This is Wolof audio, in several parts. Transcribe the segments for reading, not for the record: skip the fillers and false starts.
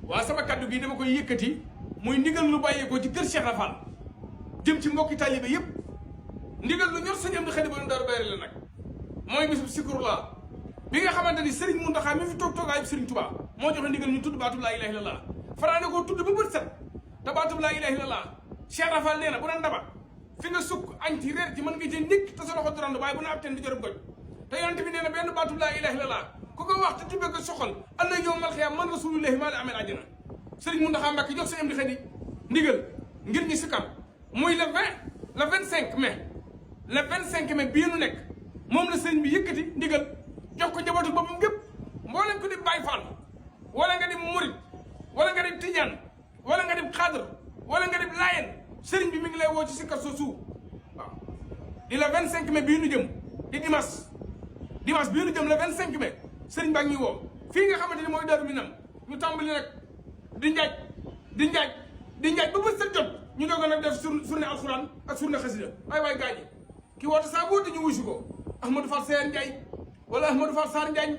waa sama kaddu gi dama koy yëkkati muy ndigal lu bàyyeekoo ci kër Cheikh Rafal jëm ci mbokki talibé yëpp ndigal lu ñor sëñ Amdi Xadi Borom Daaru Bayre la nag mooy bisub Zikrullah bi nga xamante ni Serigne Mountakha mi fi toog toogaayub Serigne Touba moo joxe ndigal ñu tudd baatub laa ilaaha illallah faraane koo tudd ba bët set te baatub laa ilaaha illallah Cheikh Rafal nee na bu doon ndaba fi nga sukk añ ci reer ci mën nga cee ndékk te sa loxo durand waaye bu na ab teen di jorub goj te yonent bi nee na benn baatub laa ilaaha illallah ku ko wax te tibbee ko soxal allah yow mal xiyaam man rasulullahi maa la amee àjjana Serigne Mountakha Mbacké jox sëñ Amdi Xadi ndigal ngir ñu sikkar muy le 25 mai le 25 mai bii nu nekk moom la sëriñ bi yëkkati ndigal jox ko njabootu boppam gépp mboolem ko di Baay Faal wala nga di murit wala nga di tijaan wala nga di xaadar wala nga di laayeen sëriñ bi mi ngi lay woo ci sikkar soo suuf waaw di le 25 mai bii nu jëm di dimanche bii nu jëm le 25 mai sëriñ baa ngi ñuy woo fii nga xamante ni mooy Daaru Minam ñu tàmbali nag di njaaj ba bët sa jot ñu doog a nag def journée alxuraan ak journée xasida waay gaañi ki woote saa boo ñu wuyu ko Ahmadou Fall Seyane Ndiaye wala Ahmadou Fall Sarr Ndiagne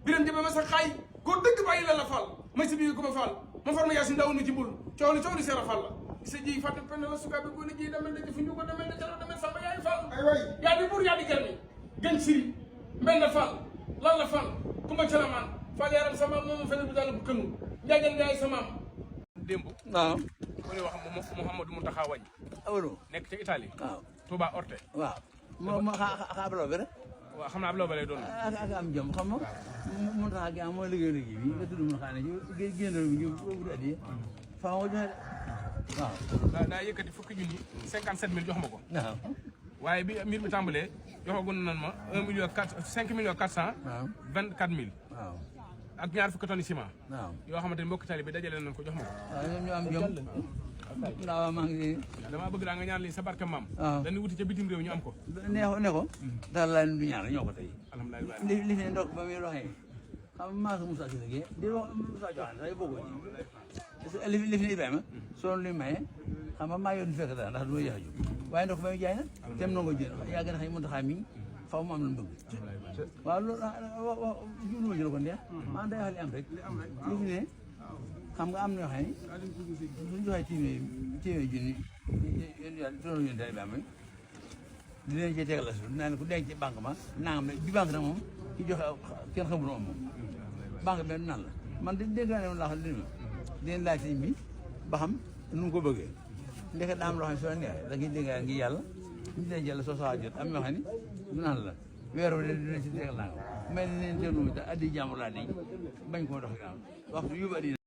biram jëbe ma sa xaay koo dëgg bàyyi la Fall may si bii ko ma Fall ma farma yaa si ndaw ni ci mbul coow li Seera Fall la sa ji fàtte pen la sukaa bi góone ji damel na jëfi ñu ko damel na calo damel samba yaay Fall yaa di buur yaa di garmi gën siri mbenn Fall lan la Fall kumba calamaan Fall yaram sama moom fene bu daal bu kënu njaajan yaay sama démb waaw ku ñuy wax Mouhamadou Mountakha Wagne awlo nekk ca Italie waaw Touba Orte waaw mo xa loobe rek waaw xam naa ab loobe lay doon ak am jom xam nga mun taxa gi am mooy liggéey bi nga tudd mun xaa ne génn bi ñu bu addi fa nga joxe waaw daa yëkkati fukki junni 57 000 jox ma ko waaw waaye bi mbir mi tàmbalee joxagun nan ma 5 millions 424 000 waaw ak ñaar fukki tonnes ciment waaw yoo xamante ni mbokki tali bi dajale nañ ko jox ma ko waaw ñoom ñu am jom ndaw maa ngi damaa bëgg daa nga ñaan li sa barke maam waaw dañuy wuti ca bitim réew ñu am ko ne ko daal laa du ñaan ñoo ko tey alhamdulilah li fi ne ndok ba muy waxee xam maa sa Moussa Cissé Gueye di wax Moussa Joxane day bokk li fi ne Ibrahima soo luy maye xam nga maa yoon fekk dara ndax du ma yéex a jóg waaye ndok ba muy jaay nag tem na nga jël yaa gën a xam Mountakha mi faw mu am la bëgg waaw loolu jublu ma jël ko neex maa day wax li am rek li fi ne xam nga am na yoo xam ne suñu joxee téeméer junni tono yun day bam di leen cee tegal la su dinaa ne ku denc ci banque ma nangam ne bi banque nag moom ki joxe kenn xamul moom banque bi nan la man di dégg naa ne moom laa xam ne dinañ laaj sëñ bi ba xam nu mu ko bëggee ndeke daa am loo xam ne soo neexee da ngay dégg ngi yàlla ñu dinañ jël soo saa jot am yoo xam ne du naan la weer wi dinañ ci tegal nangam mel ni leen déglu te addi jàmbur laa di bañ koo dox waxtu yu bari